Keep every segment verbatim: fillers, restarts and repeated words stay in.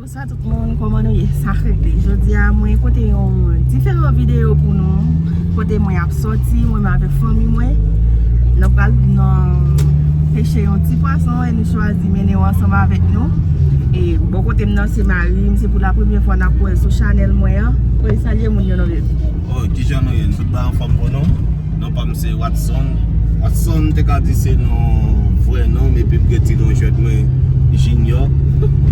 Bonswa tout moun, kòman nou ye? Sa k regle? Jodi a, mwen pote yon diferan videyo pou nou, kote mwen ap sòti, mwen menm avèk fanmi mwen. Nou pral nan peche yon ti pwason e nou chwazi mennen w ansanm avèk nou. E bò kote m nan, se mari m, se pou la premyè fwa n ap wè l sou chanèl mwen an. Mwen salye moun yo non, baby. Oh, kijan nou ye? Nou tout bay anfòm pou nou? Non pa m se Watson. Watson, m te ka di se non vrè non m, epi m gen ti non jwèt mwen, Junior.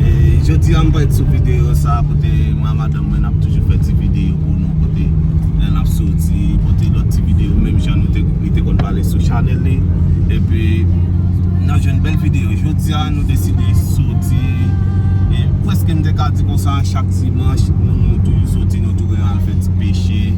E jodi a, m parèt sou videyo sa, kote mwen ak madanm mwen, n ap toujou fè ti videyo pou nou, kote lè n ap soti, pote lòt ti videyo, menm jan nou te, li te konn pale sou chanèl li. Epi, n ap jwenn bèl videyo. Jodi a, nou deside soti, e prèske m te ka di konsa, chak dimanch, nou, nou toujou soti, nou tou gen al fè ti peche.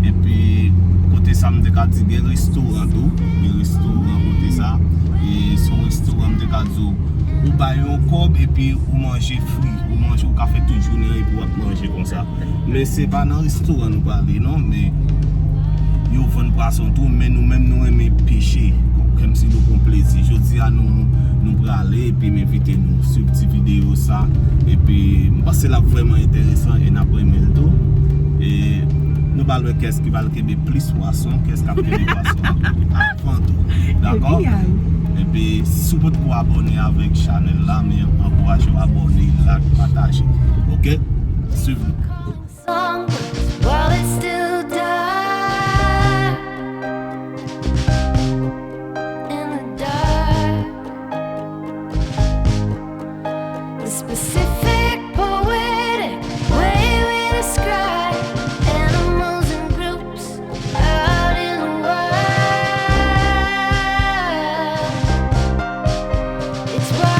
Epi, kote sa, m te ka di gen restoran tou. Gen restoran kote sa. E se yon restoran, m te ka di w, ou bay yon kòb epi ou manje fri. Ou manje, ou ka fè tout jounen an epi w ap manje konsa. Men se pa nan restoran nou prale, non, men yo vann pwason tou, men nou menm nou renmen peche. Kòmsi nou pran plezi. Jodi a, nou, nou prale, epi m envite nou swiv ti videyo sa. Epi, m panse l ap vrèman enteresan e n ap renmen l tou. E nou pral wè kiyès ki pral kenbe plis pwason, kiyès k ap kenbe pwason avan tou. Dakò? Epi, si w potko abòne avèk chanèl la, men ankouraje w abòne, like, pataje. Oke? Swiv nou. Song while it's still dark. In the dark, the specific poetic way we describe animals and groups out in the wild. It's wild.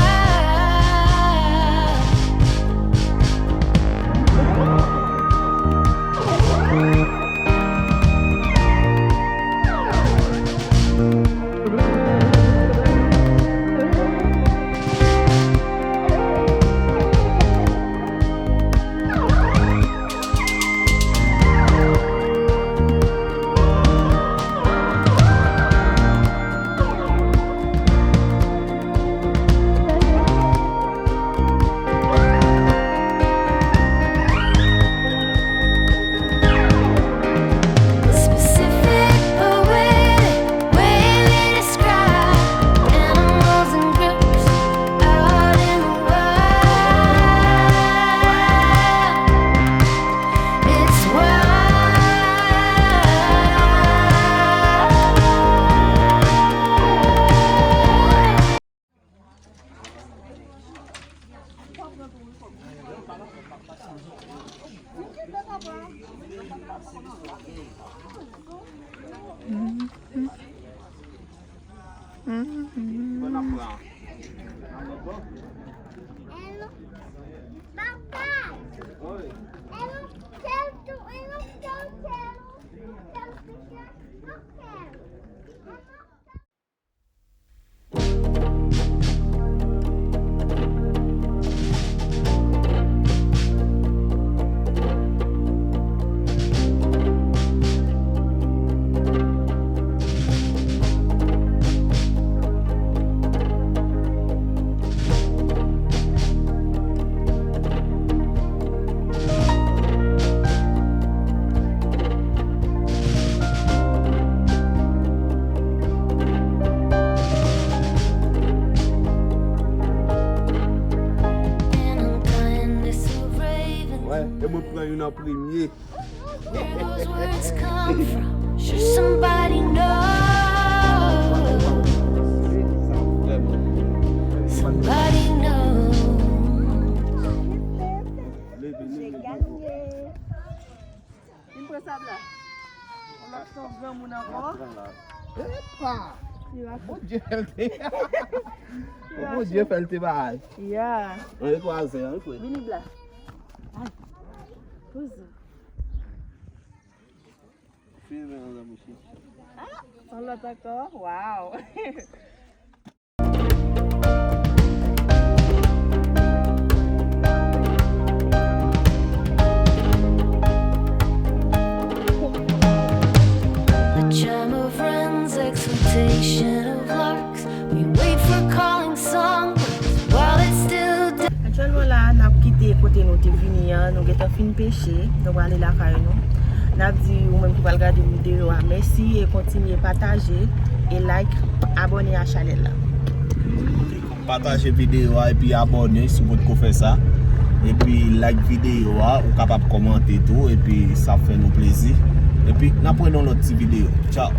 Wè, e mwen pran youn an premye. Where those words come from? Sure somebody knows. Somebody knows. J'ai gagné. Vin pran sab la. On lòt son granmoun ankò. Epa! Bondye fè l te. Bondye fè l te bagay. Yeah. Ann kwaze, ann kwaze. Vini la. Ay. Poze. Fè men an la, mesye. Ah, on lòt ankò. Wow. The chime of wrens, exultation of larks. We wait for calling songbirds while it's still day. Aktyèlman la, n ap kite Kote nou te vini an, nou gentan fin peche, nou prale lakay nou. N ap di ou menm ki pral gade videyo a mèsi e kontinye pataje e like, abòne a chanèl la. Pataje videyo a epi abòne si w potko fè sa. Epi like videyo a, ou kapab kòmante tou epi sa ap fè nou plezi. Epi n ap wè nan lòt ti videyo. Tchao.